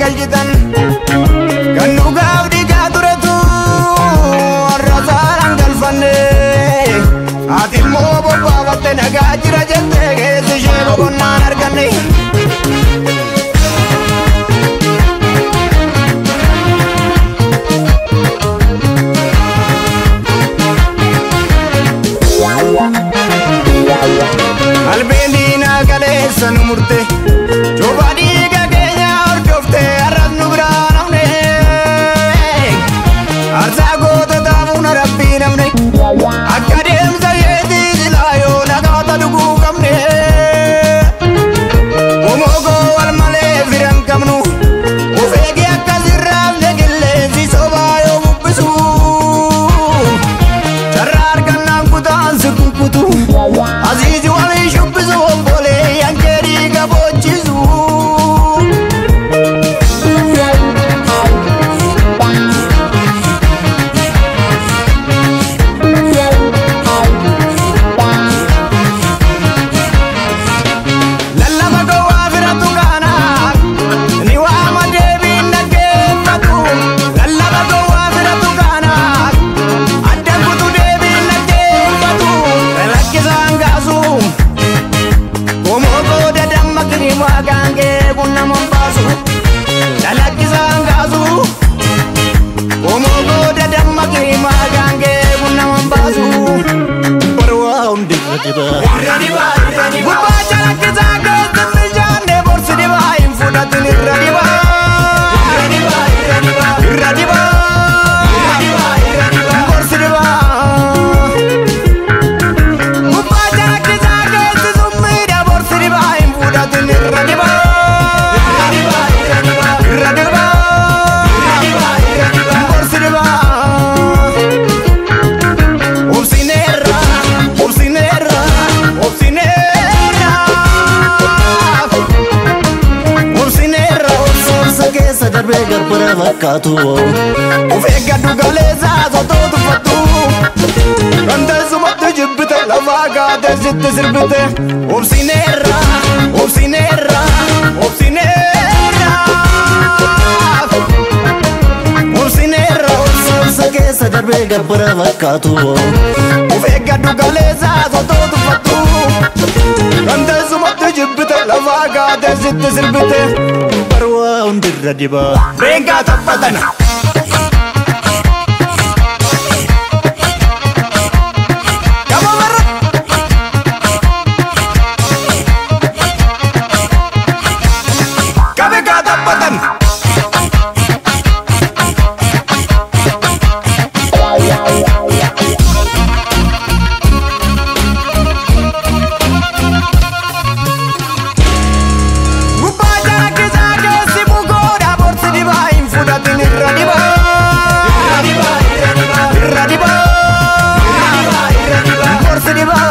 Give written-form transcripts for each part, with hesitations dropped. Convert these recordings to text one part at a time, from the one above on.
galchitan. Kan dhugaaf dhiigaa turetu har'a saaraan galfanne. Ati immoo bobbaafatte nagaa jira jettee keessi ishee boqonnaan arganne. Albeen diinaa kaleessa nu murte, cufa dhiiga keenya hordofte har'as nu biraa namne. Aarsaa gootota fuuna rabbii namne, akka deemsa isheetii silaa yoo nagaata dhuguu qabne. Homoogoo wal malee fira hin qabnu, of eegi akka sirraafne qilleensi sobaa yoo bubbisu. Carraa argannaan kutaan si kukkutu, asiisi waliin shubbisu obbolee yankee dhiiga boochisu. Lallaba gowwaa firatu kaana, ni waama deebiin dhaggeeffatu. Lallaba gowwaa firatu kaana, adda kutu deebiin dhaggeeffatu. Lakkisaan kaasu, homookoo dadamma kirimaa gaangee kun nama hin baasu. Lalakkisaan kaasu, homookoo dadamma kirimaa gaangee kun nama hin baasu. Barwaa hundirra dibaa. Irra dibaa, irra dibaa. Gubbaa calaqqisaa keessa mijaanne borsi dibaa hin fudhatin irra dibaa. Irra dibaa, irra dibaa. Irra dibaa. Irra dibaa, irra dibaa. Borsi dibaa. Gubbaa calaqqisaa keessi summiidha borsi dibaa hin fudhatin irra dibaa. Irra dibaa, irra dibaa. Irra dibaa. Irra dibaa, irra dibaa. Borsi dibaa. Obsineerra, obsineerra, obsineerra. Obsineerra, Obsa keessa darbee garbara fakkaatu. Of eeggadhu galeessaa sotoo tuffattu. Kan teessumatti jibbite lafaa kaatee sitti sirbite. Obsineerra, obsineerra, obsineerra. Obsineerra, Obsa keessa darbee garbara fakkaatu. Of eeggadhu galeessaa sotoo tuffattu. Kan teessumatti jibbite lafaa kaatee sitti sirbite. Barwaa hundirra dibaa. Reengaa taphatana. Gama barra. Qabe kaa taphatan. Gubbaa calaqqisaa keessi mukoodha borsi dibaa hin fudhatin irra dibaa. Irra dibaa, irra dibaa. Borsi dibaa.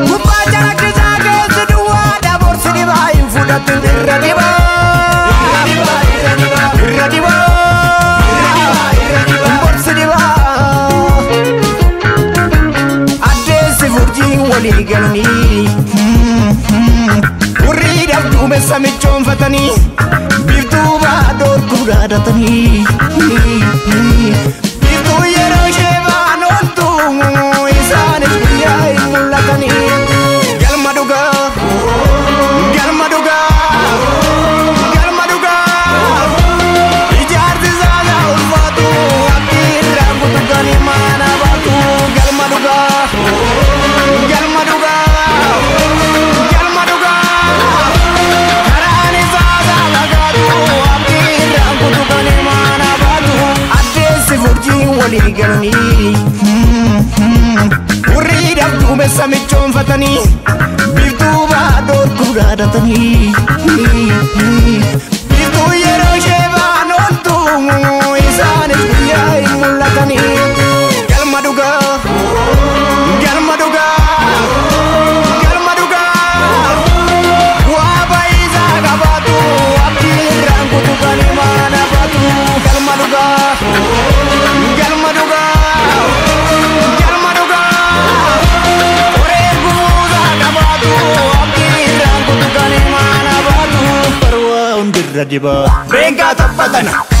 Gubbaa calaqqisaa keessi duwwaadha borsi dibaa hin fudhatin irra dibaa. Irra dibaa, Borsi dibaa. Addeessi furjiin walii galanii hurriidhaaf duumessa michoonfatanii biiftuu baadhoo Gurguraadatanii. Biiftuu yeroo ishee ba'an ooltu isaanis guyyaa hin mul'atanii. Galma dhugaa, galma dhugaa, galma dhugaa. Ijaarsi isaa ulfaatu abdii irraa kutuganii mana baatu. Galma dhugaa, galma dhugaa, galma dhugaa. Karaan isaa dhagaatu abdii irraa kutuganii mana baatu. Addeessi furjiin walii galanii hurriidhaaf duumessa michoonfatanii biiftuu baadhoo Gurguraadatanii. Biiftuu yeroo ishee ba'an ooltu isaanis guyyaa hin mul'atanii. Galma dhugaa, galma dhugaa, galma dhugaa. Waa baay'isaa qabaatu abdii irraan kutubanii mana baatu. Galma dhugaa, galma dhugaa, galma dhugaa. Qoree guutaa qabaatu abdii irraan kutubanii mana baatu. hundirra dibaa. Reengaa taphatana.